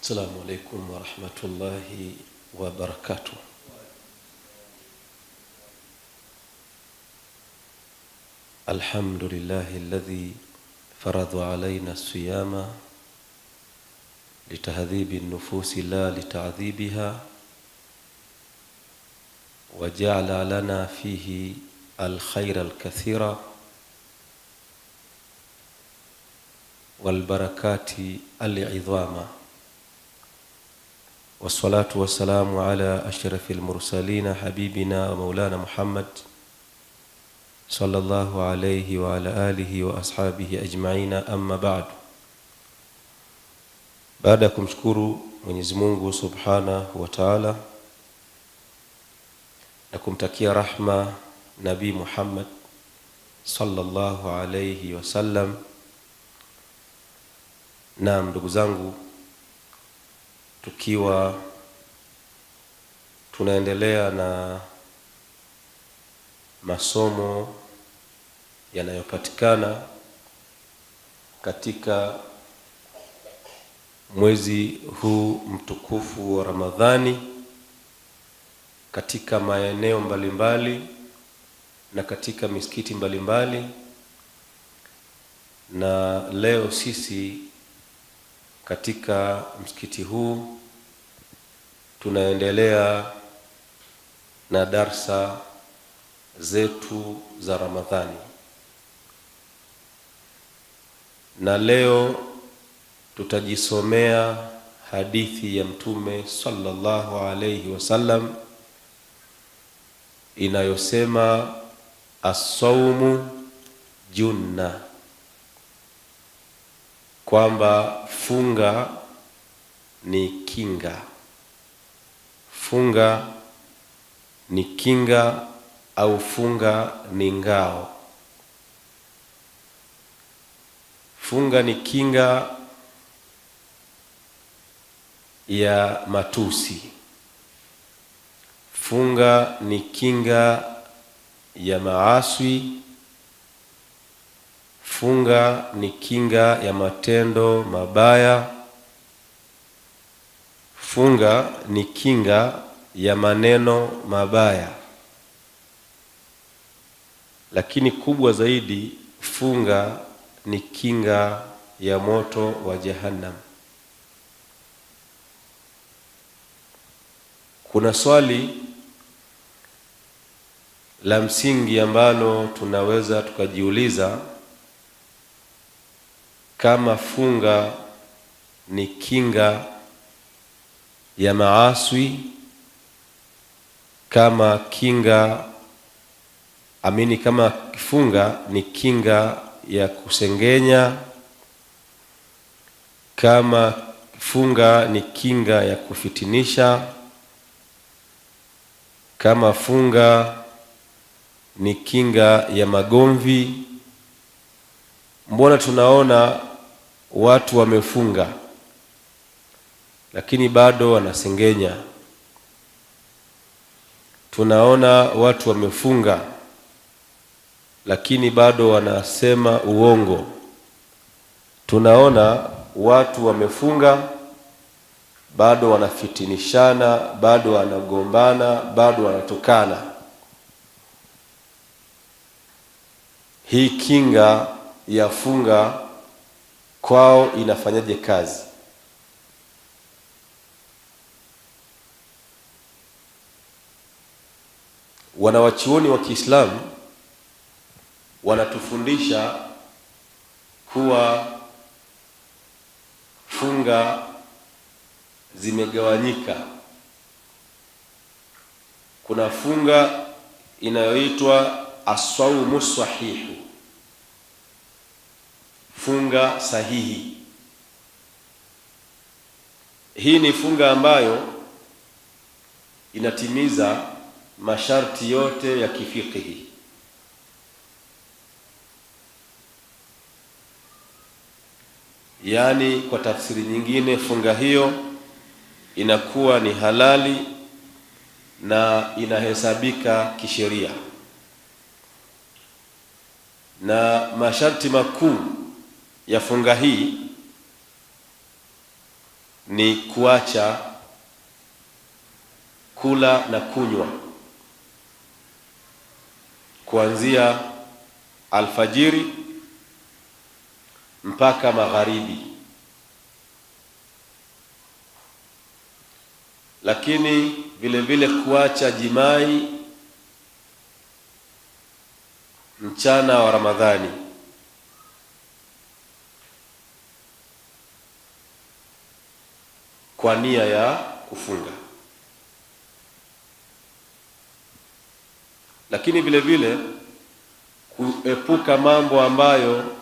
Assalamu alaikum warahmatullahi wabarakatuh. Alhamdulillahi alladhi faradha alayna siyama litahdhibi nufusi la litadhibiha wa ja'ala lana fihi alkhaira alkathira walbarakati alidhama wassalatu wassalamu ala ashrafi almursalina habibina wa maulana Muhammad sallallahu alayhi wa ala alihi wa ashabihi ajmaina, amma ba'du. Baada ya kumshukuru Mwenyezi Mungu subhanahu wa taala na kumtakia rahma Nabii Muhammad sallallahu alayhi wasallam. Naam, ndugu zangu, tukiwa tunaendelea na masomo yanayopatikana katika mwezi huu mtukufu wa Ramadhani katika maeneo mbalimbali na katika misikiti mbalimbali, na leo sisi katika msikiti huu tunaendelea na darsa zetu za Ramadhani, na leo tutajisomea hadithi ya Mtume sallallahu alayhi wasallam inayosema asaumu junna, kwamba funga ni kinga, funga ni kinga au funga ni ngao. Funga ni kinga ya matusi, funga ni kinga ya maaswi, funga ni kinga ya matendo mabaya, funga ni kinga ya maneno mabaya. Lakini kubwa zaidi, funga ni kinga ya moto wa Jahannam. Kuna swali la msingi ambalo tunaweza tukajiuliza, kama funga ni kinga ya maaswi, kama kinga amini, kama funga ni kinga ya kusengenya, kama funga ni kinga ya kufitinisha, kama funga ni kinga ya magomvi, mbona tunaona watu wamefunga lakini bado wanasengenya? Tunaona watu wamefunga lakini bado wanasema uongo. Tunaona watu wamefunga bado wanafitinishana, bado wanagombana, bado wanatukana. Hii kinga ya funga kwao inafanyaje kazi? Wanawachuoni wa Kiislamu wanatufundisha kuwa funga zimegawanyika. Kuna funga inayoitwa asaumu sahihu, funga sahihi. Hii ni funga ambayo inatimiza masharti yote ya kifikihi. Yaani, kwa tafsiri nyingine, funga hiyo inakuwa ni halali na inahesabika kisheria, na masharti makuu ya funga hii ni kuacha kula na kunywa kuanzia alfajiri mpaka magharibi. Lakini vile vile kuacha jimai mchana wa Ramadhani. Kwa nia ya kufunga. Lakini vile vile kuepuka mambo ambayo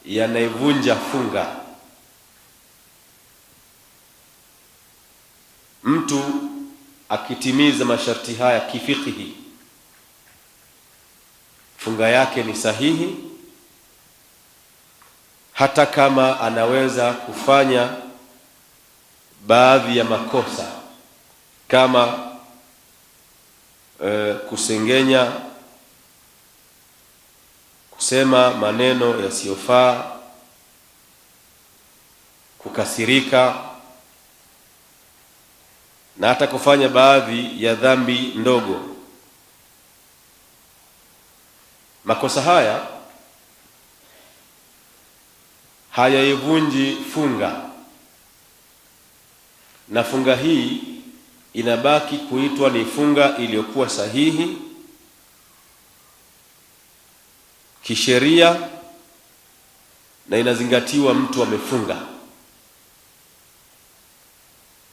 yanaivunja funga. Mtu akitimiza masharti haya kifikihi, funga yake ni sahihi, hata kama anaweza kufanya baadhi ya makosa kama kusengenya, kusema maneno yasiyofaa, kukasirika na hata kufanya baadhi ya dhambi ndogo. Makosa haya hayaivunji funga, na funga hii inabaki kuitwa ni funga iliyokuwa sahihi kisheria na inazingatiwa mtu amefunga.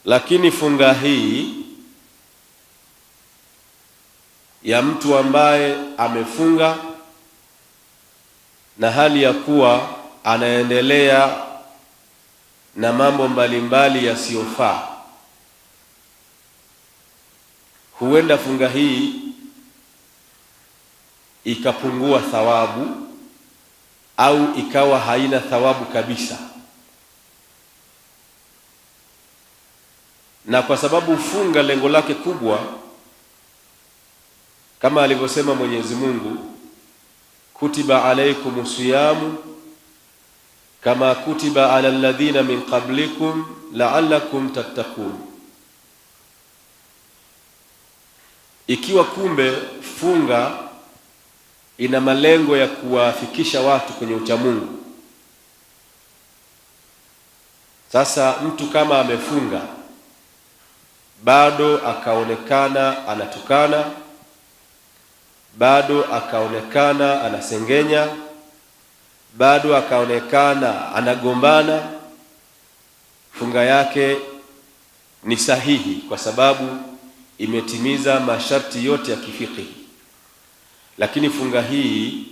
Lakini funga hii ya mtu ambaye amefunga na hali ya kuwa anaendelea na mambo mbalimbali yasiyofaa, huenda funga hii ikapungua thawabu au ikawa haina thawabu kabisa. Na kwa sababu funga lengo lake kubwa kama alivyosema Mwenyezi Mungu, kutiba alaykum siyamu kama kutiba ala alladhina min qablikum la'allakum tattaqun. Ikiwa kumbe funga ina malengo ya kuwafikisha watu kwenye uchamungu, sasa mtu kama amefunga bado akaonekana anatukana, bado akaonekana anasengenya, bado akaonekana anagombana, funga yake ni sahihi kwa sababu imetimiza masharti yote ya kifikihi. Lakini funga hii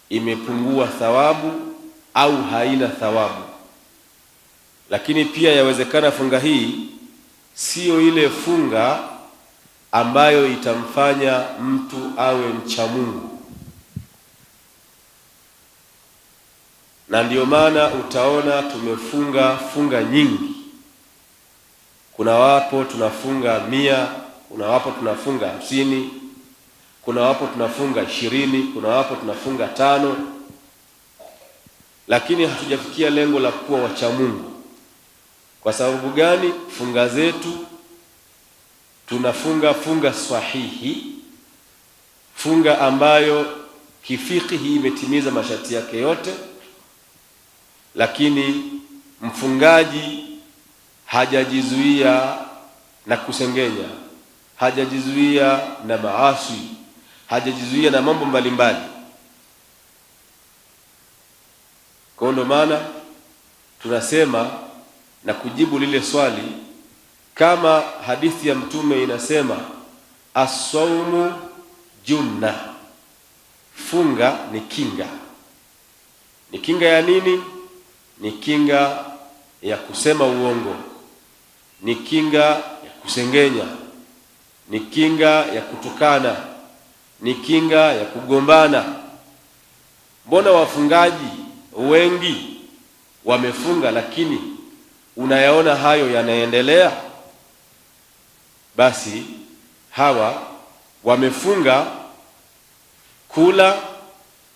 imepungua thawabu au haina thawabu. Lakini pia yawezekana funga hii siyo ile funga ambayo itamfanya mtu awe mcha Mungu, na ndiyo maana utaona tumefunga funga nyingi. Kuna wapo tunafunga 100, kuna wapo tunafunga 50, kuna wapo tunafunga 20, kuna wapo tunafunga 5, lakini hatujafikia lengo la kuwa wacha Mungu. Kwa sababu gani? Funga zetu tunafunga funga sahihi, funga ambayo kifikihi imetimiza masharti yake yote, lakini mfungaji hajajizuia na kusengenya, hajajizuia na maasi, hajajizuia na mambo mbalimbali. Kwa ndo maana tunasema na kujibu lile swali kama hadithi ya Mtume inasema asaumu junna, funga ni kinga. Ni kinga ya nini? Ni kinga ya kusema uongo, ni kinga ya kusengenya, ni kinga ya kutukana, ni kinga ya kugombana. Mbona wafungaji wengi wamefunga, lakini unayaona hayo yanaendelea? Basi hawa wamefunga kula,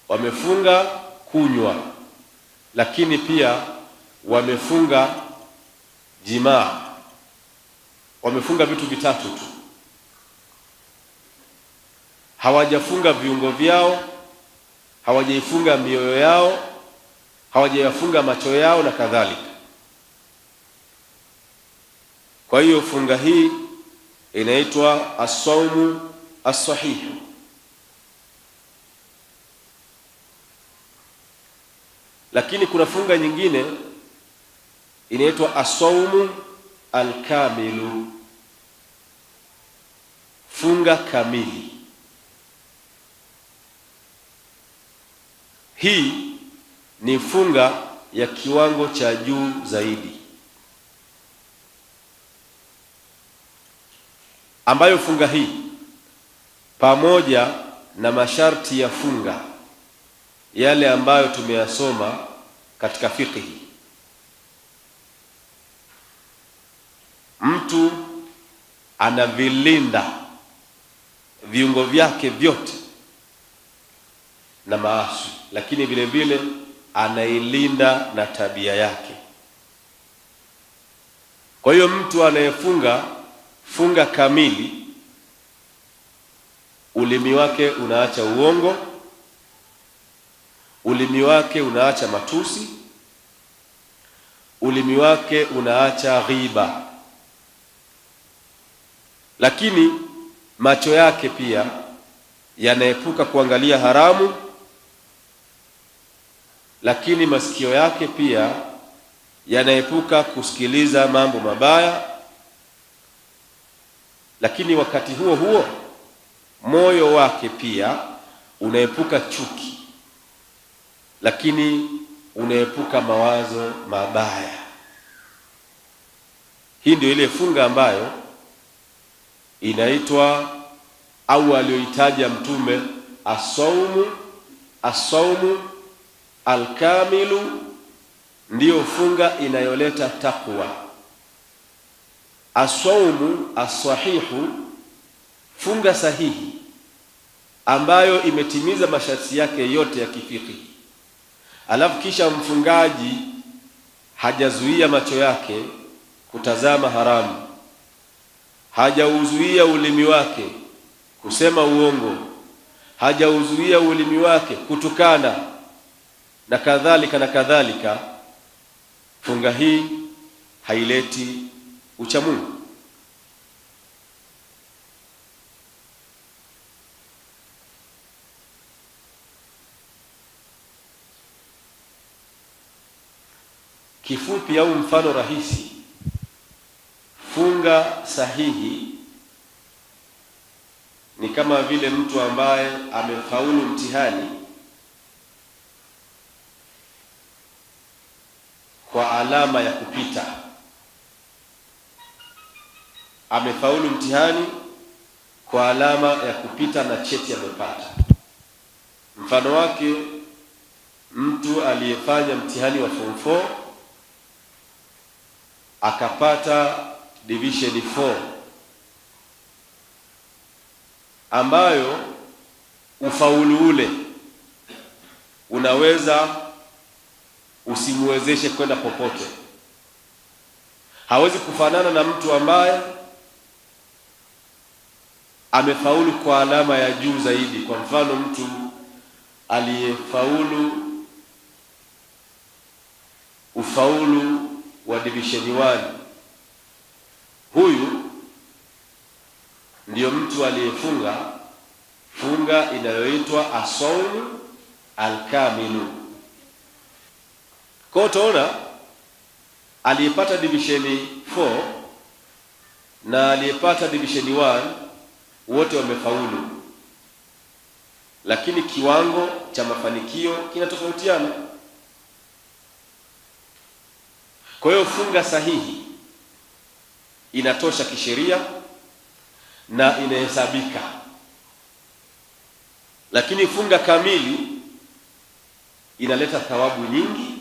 wamefunga kunywa, lakini pia wamefunga jimaa. Wamefunga vitu vitatu tu, hawajafunga viungo vyao, hawajaifunga mioyo yao, hawajayafunga macho yao na kadhalika. Kwa hiyo funga hii inaitwa asaumu as-sahihu. Lakini kuna funga nyingine inaitwa asaumu alkamilu, funga kamili. Hii ni funga ya kiwango cha juu zaidi, ambayo funga hii pamoja na masharti ya funga yale ambayo tumeyasoma katika fiqhi, mtu anavilinda viungo vyake vyote na maasi, lakini vile vile anailinda na tabia yake. Kwa hiyo mtu anayefunga funga kamili, ulimi wake unaacha uongo, ulimi wake unaacha matusi, ulimi wake unaacha ghiba, lakini macho yake pia yanaepuka kuangalia haramu, lakini masikio yake pia yanaepuka kusikiliza mambo mabaya, lakini wakati huo huo moyo wake pia unaepuka chuki, lakini unaepuka mawazo mabaya. Hii ndio ile funga ambayo inaitwa au aliyoitaja Mtume asaumu asaumu alkamilu, ndiyo funga inayoleta takwa. Asaumu asahihu, funga sahihi ambayo imetimiza masharti yake yote ya kifiqhi, alafu kisha mfungaji hajazuia macho yake kutazama haramu, hajauzuia ulimi wake kusema uongo, hajauzuia ulimi wake kutukana na kadhalika na kadhalika, funga hii haileti uchamungu. Kifupi au mfano rahisi, funga sahihi ni kama vile mtu ambaye amefaulu mtihani kwa alama ya kupita. Amefaulu mtihani kwa alama ya kupita na cheti amepata. Mfano wake mtu aliyefanya mtihani wa form 4 akapata division 4 ambayo ufaulu ule unaweza usimwezeshe kwenda popote. Hawezi kufanana na mtu ambaye amefaulu kwa alama ya juu zaidi. Kwa mfano, mtu aliyefaulu ufaulu wa division 1, huyu ndiyo mtu aliyefunga funga inayoitwa asaumu alkamilu. Kwa hiyo utaona aliyepata division 4 na aliyepata division 1 wote wamefaulu, lakini kiwango cha mafanikio kinatofautiana. Kwa hiyo funga sahihi inatosha kisheria na inahesabika, lakini funga kamili inaleta thawabu nyingi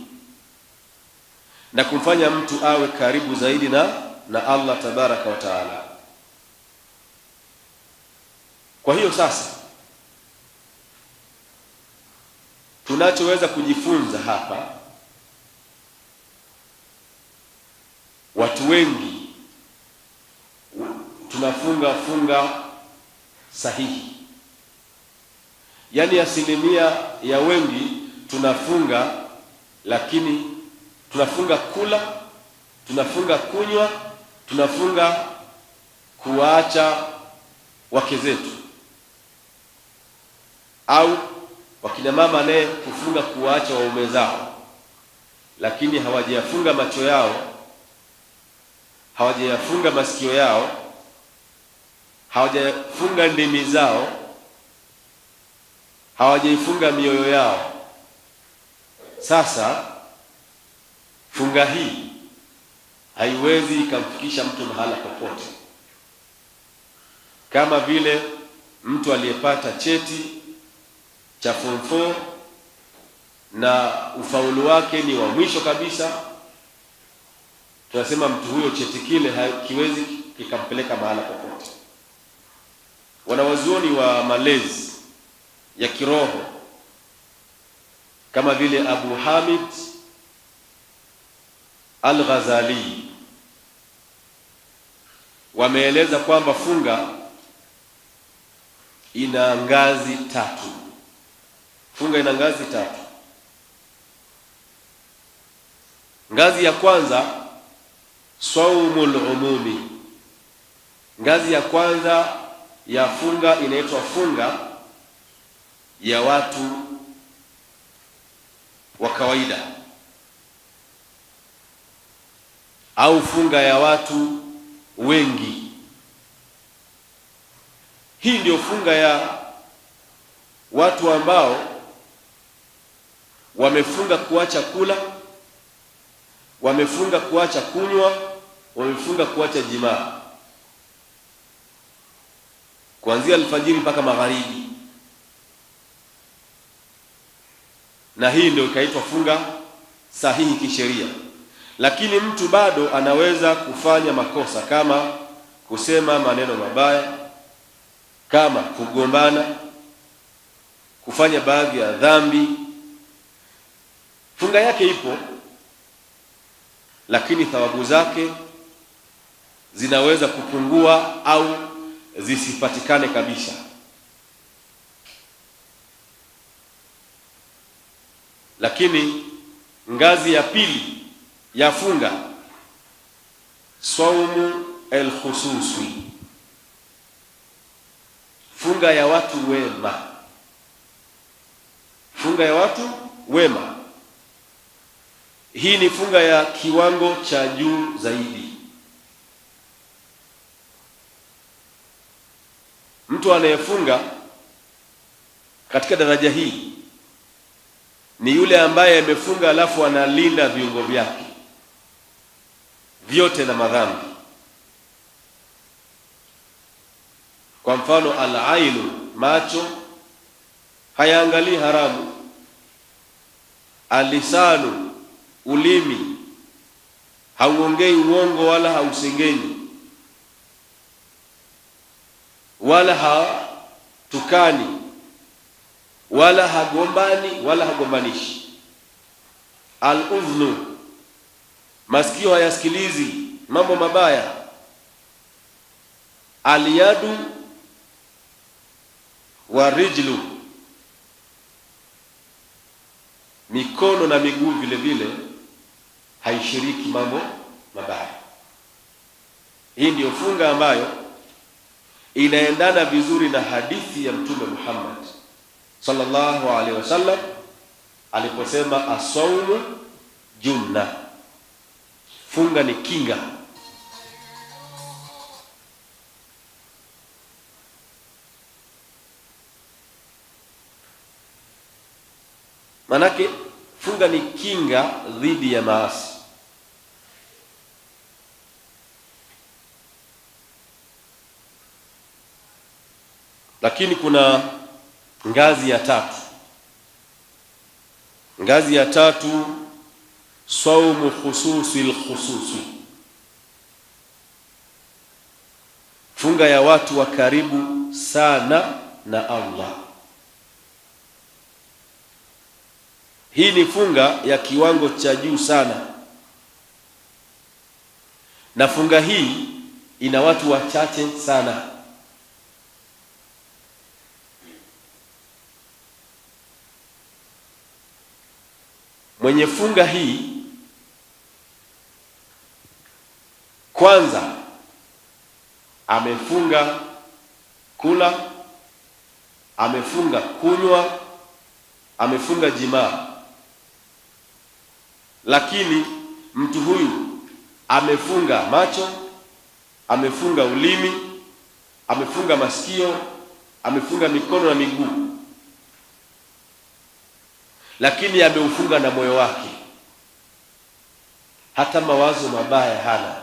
na kumfanya mtu awe karibu zaidi na Allah tabaraka wa taala. Kwa hiyo sasa tunachoweza kujifunza hapa, Watu wengi tunafunga funga sahihi, yaani asilimia ya wengi tunafunga, lakini tunafunga kula, tunafunga kunywa, tunafunga kuwaacha wake zetu, au wakina mama naye kufunga kuwaacha waume zao, lakini hawajayafunga macho yao, hawajayafunga masikio yao, hawajafunga ndimi zao, hawajaifunga mioyo yao. Sasa funga hii haiwezi ikamfikisha mtu mahala popote, kama vile mtu aliyepata cheti cha form 4 na ufaulu wake ni wa mwisho kabisa. Tunasema mtu huyo cheti kile hakiwezi kikampeleka mahala popote. Wanawazuoni wa malezi ya kiroho kama vile Abu Hamid Al-Ghazali wameeleza kwamba funga ina ngazi tatu. Funga ina ngazi tatu. Ngazi ya kwanza, saumul umumi. Ngazi ya kwanza ya funga inaitwa funga ya watu wa kawaida au funga ya watu wengi. Hii ndio funga ya watu ambao wamefunga kuacha kula, wamefunga kuacha kunywa, wamefunga kuacha jimaa, kuanzia alfajiri mpaka magharibi. Na hii ndio ikaitwa funga sahihi kisheria. Lakini mtu bado anaweza kufanya makosa kama kusema maneno mabaya, kama kugombana, kufanya baadhi ya dhambi. Funga yake ipo, lakini thawabu zake zinaweza kupungua au zisipatikane kabisa. Lakini ngazi ya pili ya funga, saumu el-khususi, funga ya watu wema. Funga ya watu wema, hii ni funga ya kiwango cha juu zaidi. Mtu anayefunga katika daraja hii ni yule ambaye amefunga alafu analinda viungo vyake vyote na madhambi. Kwa mfano, al-ainu, macho hayaangalii haramu. Alisanu, ulimi hauongei uongo wala hausengenyi wala hatukani wala hagombani wala hagombanishi. Al-udhnu, masikio hayasikilizi mambo mabaya. Al-yadu wa rijlu, mikono na miguu vile vile haishiriki mambo mabaya. Hii ndiyo funga ambayo inaendana vizuri na hadithi ya Mtume Muhammad sallallahu alaihi wasallam aliposema, asaumu junna, funga ni kinga. Manake funga ni kinga dhidi ya maasi. Lakini kuna ngazi ya tatu. Ngazi ya tatu, saumu khususi lkhususi, funga ya watu wa karibu sana na Allah. Hii ni funga ya kiwango cha juu sana. Na funga hii ina watu wachache sana. Mwenye funga hii kwanza amefunga kula, amefunga kunywa, amefunga jimaa, lakini mtu huyu amefunga macho, amefunga ulimi, amefunga masikio, amefunga mikono na miguu, lakini ameufunga na moyo wake. Hata mawazo mabaya hana,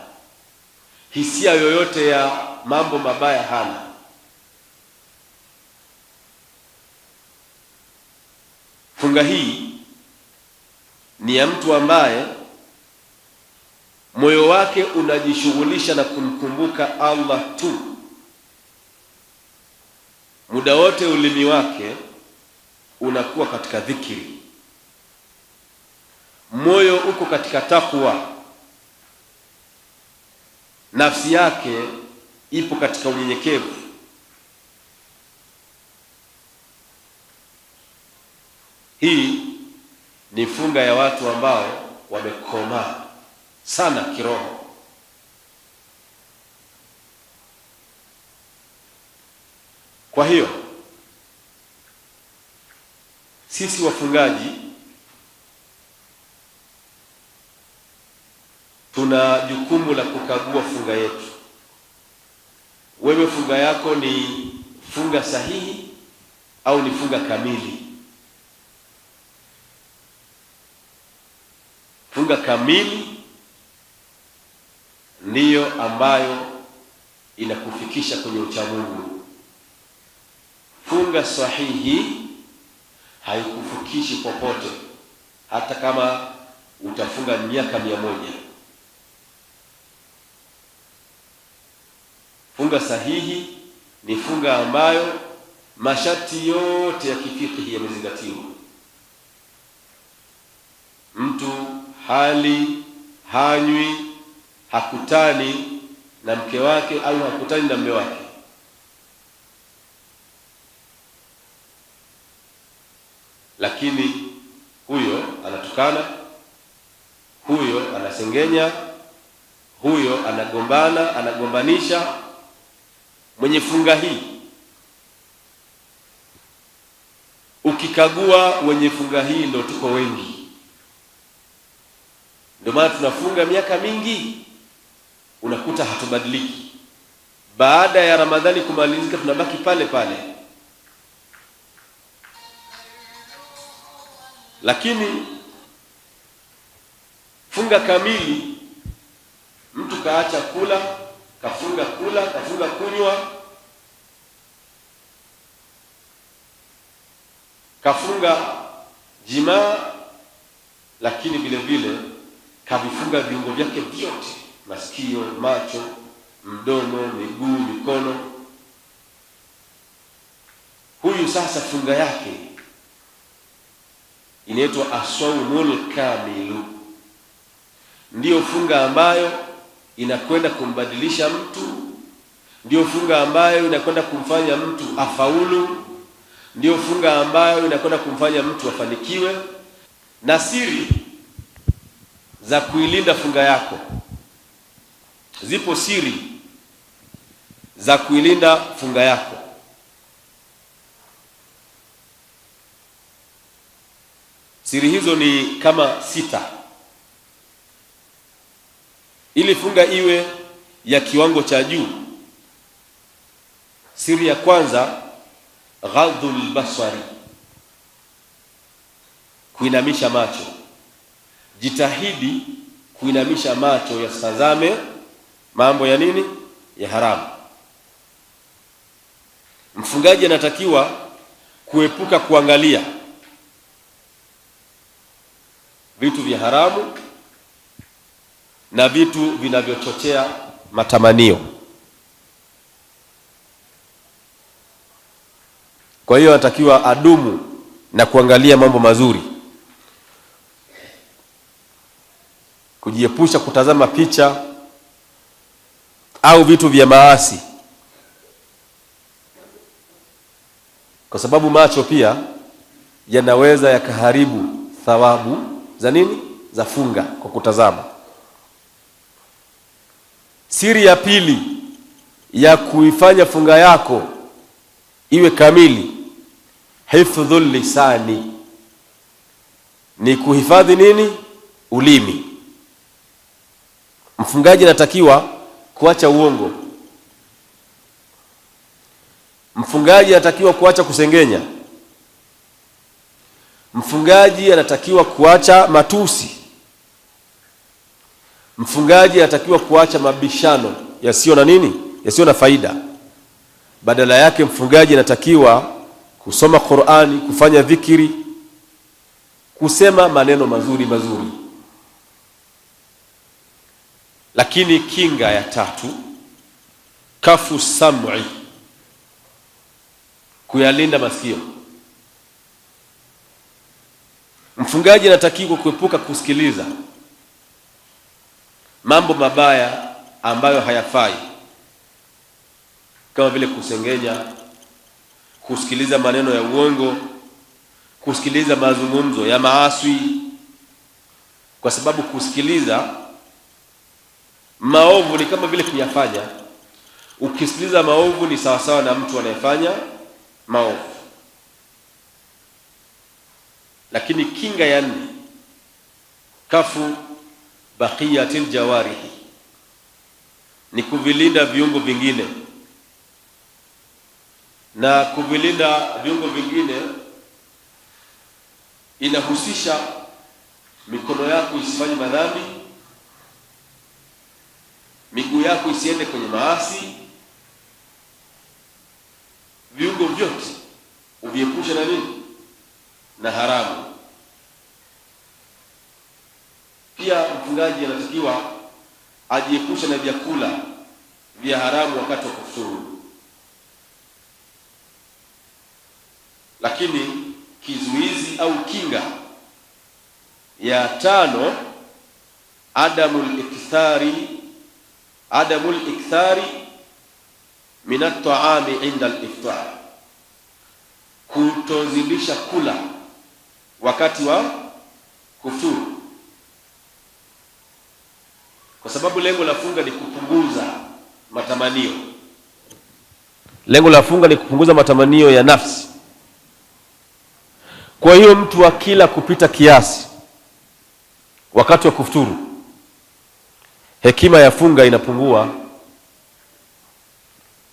hisia yoyote ya mambo mabaya hana. Funga hii ni ya mtu ambaye moyo wake unajishughulisha na kumkumbuka Allah tu muda wote, ulimi wake unakuwa katika dhikri, moyo uko katika takwa, nafsi yake ipo katika unyenyekevu. Hii ni funga ya watu ambao wamekomaa sana kiroho. Kwa hiyo sisi wafungaji tuna jukumu la kukagua funga yetu. Wewe funga yako ni funga sahihi au ni funga kamili? Funga kamili ndiyo ambayo inakufikisha kwenye uchamungu. Funga sahihi haikufikishi popote, hata kama utafunga miaka 100. Funga sahihi ni funga ambayo masharti yote ya kifikihi yamezingatiwa. Mtu hali hanywi, hakutani na mke wake au hakutani na mume wake, lakini huyo anatukana, huyo anasengenya, huyo anagombana, anagombanisha. Mwenye funga hii, ukikagua wenye funga hii ndio tuko wengi. Ndio maana tunafunga miaka mingi, unakuta hatubadiliki. Baada ya Ramadhani kumalizika, tunabaki pale pale. Lakini funga kamili, mtu kaacha kula, kafunga kula, kafunga kunywa, kafunga jimaa, lakini vile vile kavifunga viungo vyake vyote: masikio, macho, mdomo, miguu, mikono. Huyu sasa funga yake inaitwa aswaumul kamilu, ndiyo funga ambayo inakwenda kumbadilisha mtu, ndiyo funga ambayo inakwenda kumfanya mtu afaulu, ndiyo funga ambayo inakwenda kumfanya mtu afanikiwe. Na siri za kuilinda funga yako, zipo siri za kuilinda funga yako. Siri hizo ni kama 6, ili funga iwe ya kiwango cha juu. Siri ya kwanza, ghadhul basari, kuinamisha macho. Jitahidi kuinamisha macho yasitazame mambo ya nini? Ya haramu. Mfungaji anatakiwa kuepuka kuangalia vitu vya haramu na vitu vinavyochochea matamanio. Kwa hiyo anatakiwa adumu na kuangalia mambo mazuri, kujiepusha kutazama picha au vitu vya maasi, kwa sababu macho pia yanaweza yakaharibu thawabu za nini? Za funga kwa kutazama. Siri ya pili ya kuifanya funga yako iwe kamili, hifdhul lisani, ni kuhifadhi nini? Ulimi. Mfungaji anatakiwa kuacha uongo. Mfungaji anatakiwa kuacha kusengenya. Mfungaji anatakiwa kuacha matusi. Mfungaji anatakiwa kuacha mabishano yasiyo na nini, yasiyo na faida. Badala yake mfungaji anatakiwa kusoma Qur'ani, kufanya dhikiri, kusema maneno mazuri mazuri. Lakini kinga ya tatu, kafu sam'i, kuyalinda masikio. Mfungaji anatakiwa kuepuka kusikiliza mambo mabaya ambayo hayafai, kama vile kusengenya, kusikiliza maneno ya uongo, kusikiliza mazungumzo ya maaswi, kwa sababu kusikiliza maovu ni kama vile kuyafanya. Ukisikiliza maovu ni sawasawa na mtu anayefanya maovu. Lakini kinga ya nne, kafu baqiyatil jawarihi, ni kuvilinda viungo vingine. Na kuvilinda viungo vingine inahusisha mikono yako isifanye madhambi, miguu yako isiende kwenye maasi, viungo vyote uviepushe na nini? Na haramu. Pia mfungaji anatakiwa ajiepushe na vyakula vya haramu wakati wa kufuturu. Lakini kizuizi au kinga ya tano, adamul ikthari min at-ta'ami inda al-iftar, kutozidisha kula wakati wa kufuturu, kwa sababu lengo la funga ni kupunguza matamanio. Lengo la funga ni kupunguza matamanio ya nafsi. Kwa hiyo mtu akila kupita kiasi wakati wa kufuturu, hekima ya funga inapungua.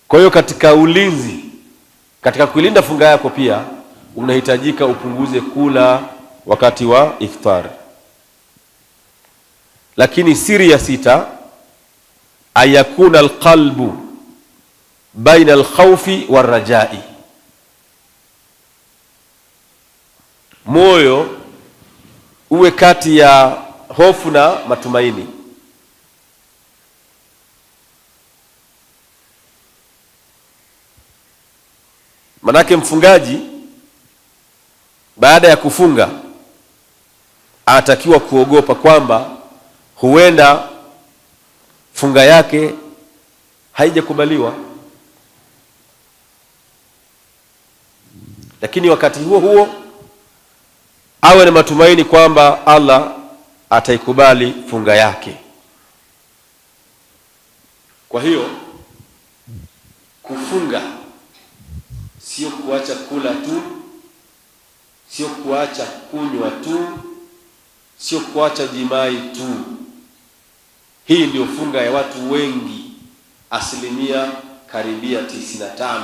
Kwa hiyo katika ulinzi, katika kuilinda funga yako pia unahitajika upunguze kula wakati wa iftar. Lakini siri ya sita, ayakuna alqalbu baina alkhawfi warajai, moyo uwe kati ya hofu na matumaini. Manake mfungaji baada ya kufunga anatakiwa kuogopa kwamba huenda funga yake haijakubaliwa, lakini wakati huo huo awe na matumaini kwamba Allah ataikubali funga yake. Kwa hiyo kufunga sio kuacha kula tu, sio kuacha kunywa tu, sio kuacha jimai tu. Hii ndio funga ya watu wengi, asilimia karibia 95,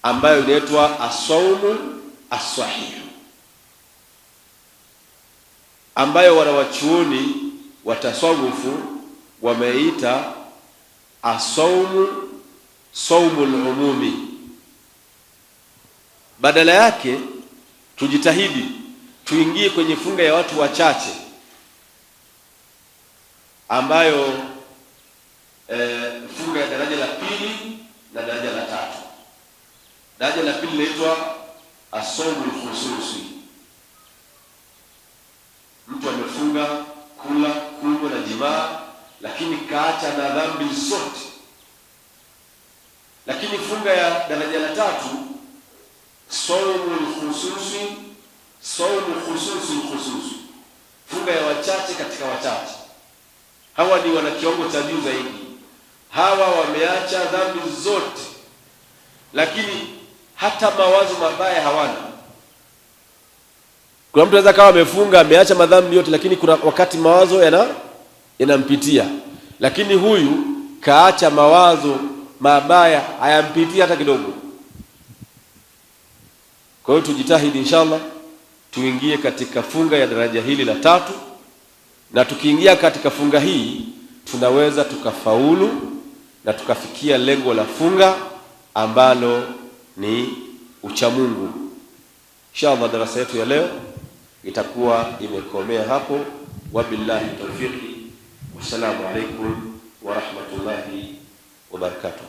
ambayo inaitwa asaumu aswahihu, ambayo wanawachuoni watasawufu wameita asaumu saumul umumi. Badala yake tujitahidi tuingie kwenye funga ya watu wachache ambayo funga ya daraja la pili na daraja la tatu. Daraja la pili linaitwa asaumul khususi. Mtu amefunga kula, kunywa na jimaa, lakini kaacha na dhambi zote. Lakini funga ya daraja la tatu, saumu lkhususi, saumu khususi khususi, funga ya wachache katika wachache. Hawa ni wana kiwango cha juu zaidi, hawa wameacha dhambi zote, lakini hata mawazo mabaya hawana. Kuna mtu anaweza kawa amefunga ameacha madhambi yote, lakini kuna wakati mawazo yanampitia, lakini huyu kaacha mawazo mabaya hayampitii hata kidogo. Kwa hiyo tujitahidi inshallah, tuingie katika funga ya daraja hili la tatu, na tukiingia katika funga hii tunaweza tukafaulu na tukafikia lengo la funga ambalo ni uchamungu. Inshallah, darasa yetu ya leo itakuwa imekomea hapo. Wabillahi tawfiki, wassalamu alaikum wa rahmatullahi wa barakatuh.